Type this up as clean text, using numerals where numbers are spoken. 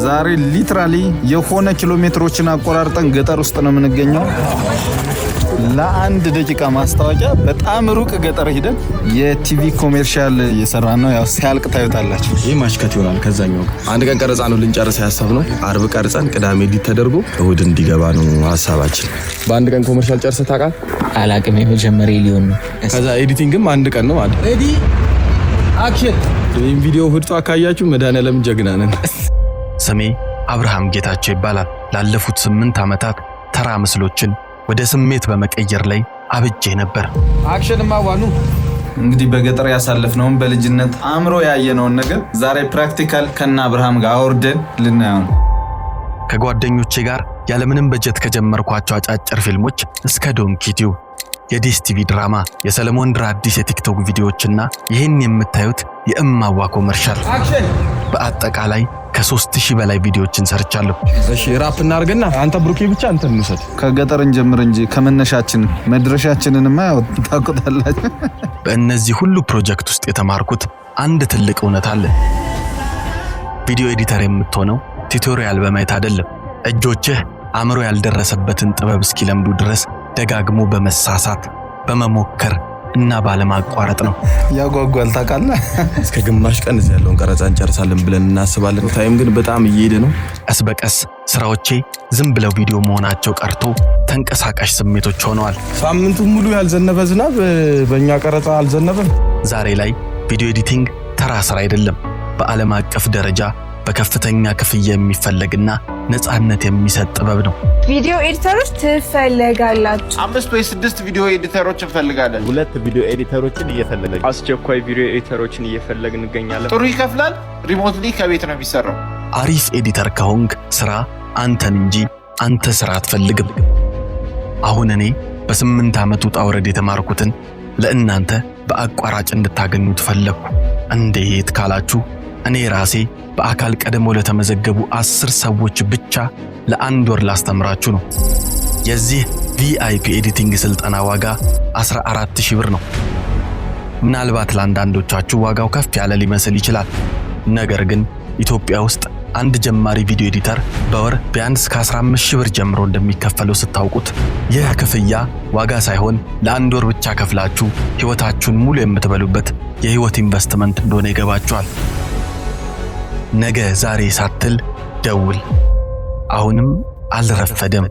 ዛሬ literally የሆነ ኪሎ ሜትሮችን አቆራርጠን ገጠር ውስጥ ነው የምንገኘው። ለአንድ ደቂቃ ማስታወቂያ በጣም ሩቅ ገጠር ሂደን የ TV commercial እየሰራን ነው። ያው ሲያልቅ ታዩታላችሁ። ይህ ማሽከት ይሆናል። ከዛኛው ጋር አንድ ቀን ቀረጻ ነው ልንጨርስ ያሰብነው። አርብ ቀርጸን ቅዳሜ edit ተደርጎ እሁድ እንዲገባ ነው ሀሳባችን። በአንድ ቀን commercial ጨርሰህ ታውቃለህ? አላቅም። የመጀመሪያ ሊሆን ነው። ከዛ editing ም አንድ ቀን ነው ማለት። Ready, action። ይህም ቪዲዮ እሁድ ጠዋት ካያችሁ መድኃኒዓለም ጀግና ነን። ስሜ አብርሃም ጌታቸው ይባላል። ላለፉት 8 ዓመታት ተራ ምስሎችን ወደ ስሜት በመቀየር ላይ አብጄ ነበር። Action ማዋኑ። እንግዲህ በገጠር ያሳለፍነውን፣ በልጅነት አእምሮ ያየነውን ነገር ዛሬ practical ከነ አብርሃም ጋር አውርደን ልናየው ነው። ከጓደኞቼ ጋር ያለምንም በጀት ከጀመርኳቸው አጫጭር ፊልሞች እስከ ዶንኪ ቲዩብ፣ የዲኤስቲቪ ድራማ፣ የሰለሞን ድራዲስ የቲክቶክ ቪዲዮዎችና ይህን የምታዩት የእማዋ commercial፣ በአጠቃላይ ከ3000 በላይ ቪዲዮዎችን ሰርቻለሁ። እሺ፣ wrap እናድርግና አንተ ብሩኬ ብቻ እንትን እንውሰድ። ከገጠር እንጀምር እንጂ ከመነሻችን መድረሻችንንማ ያው ታውቁታላችሁ። በእነዚህ ሁሉ ፕሮጀክት ውስጥ የተማርኩት አንድ ትልቅ እውነት አለ። Video editor የምትሆነው tutorial በማየት አይደለም። እጆችህ አእምሮ ያልደረሰበትን ጥበብ እስኪለምዱ ድረስ ደጋግሞ በመሳሳት፣ በመሞከር እና ባለማቋረጥ ነው። ያጓጓል ታውቃለህ። እስከ ግማሽ ቀን እዚህ ያለውን ቀረጻ እንጨርሳለን ብለን እናስባለን። Time ግን በጣም እየሄደ ነው። ቀስ በቀስ ስራዎቼ ዝም ብለው ቪዲዮ መሆናቸው ቀርቶ ተንቀሳቃሽ ስሜቶች ሆነዋል። ሳምንቱን ሙሉ ያልዘነበ ዝናብ በእኛ ቀረጻ አልዘነበም። ዛሬ ላይ video editing ተራ ስራ አይደለም። በዓለም አቀፍ ደረጃ በከፍተኛ ክፍያ የሚፈለግና ነፃነት የሚሰጥ ጥበብ ነው። Video editor ኦች ትፈለጋላችሁ። አምስት ወይ ስድስት video editor ኦች እንፈልጋለን። ሁለት video editor ኦችን እየፈለግን አስቸኳይ video editor ኦችን እየፈለግን እንገኛለን። ጥሩ ይከፍላል። Remotely ከቤት ነው የሚሰራው። አሪፍ editor ከሆንክ ስራ አንተን እንጂ አንተ ስራ አትፈልግም። አሁን እኔ በ8 ዓመት ውጣ ውረድ የተማርኩትን ለእናንተ በአቋራጭ እንድታገኙት ፈለግኩ። እንዴት ካላችሁ፣ እኔ ራሴ በአካል ቀድሞ ለተመዘገቡ 10 ሰዎች ብቻ ለአንድ ወር ላስተምራችሁ ነው። የዚህ VIP editing ስልጠና ዋጋ 14 ሺህ ብር ነው። ምናልባት ለአንዳንዶቻችሁ ዋጋው ከፍ ያለ ሊመስል ይችላል። ነገር ግን ኢትዮጵያ ውስጥ አንድ ጀማሪ video editor በወር ቢያንስ ከ15 ሺህ ብር ጀምሮ እንደሚከፈለው ስታውቁት፣ ይህ ክፍያ ዋጋ ሳይሆን ለአንድ ወር ብቻ ከፍላችሁ ሕይወታችሁን ሙሉ የምትበሉበት የሕይወት ኢንቨስትመንት እንደሆነ ይገባችኋል። ነገ ዛሬ ሳትል ደውል። አሁንም አልረፈደም።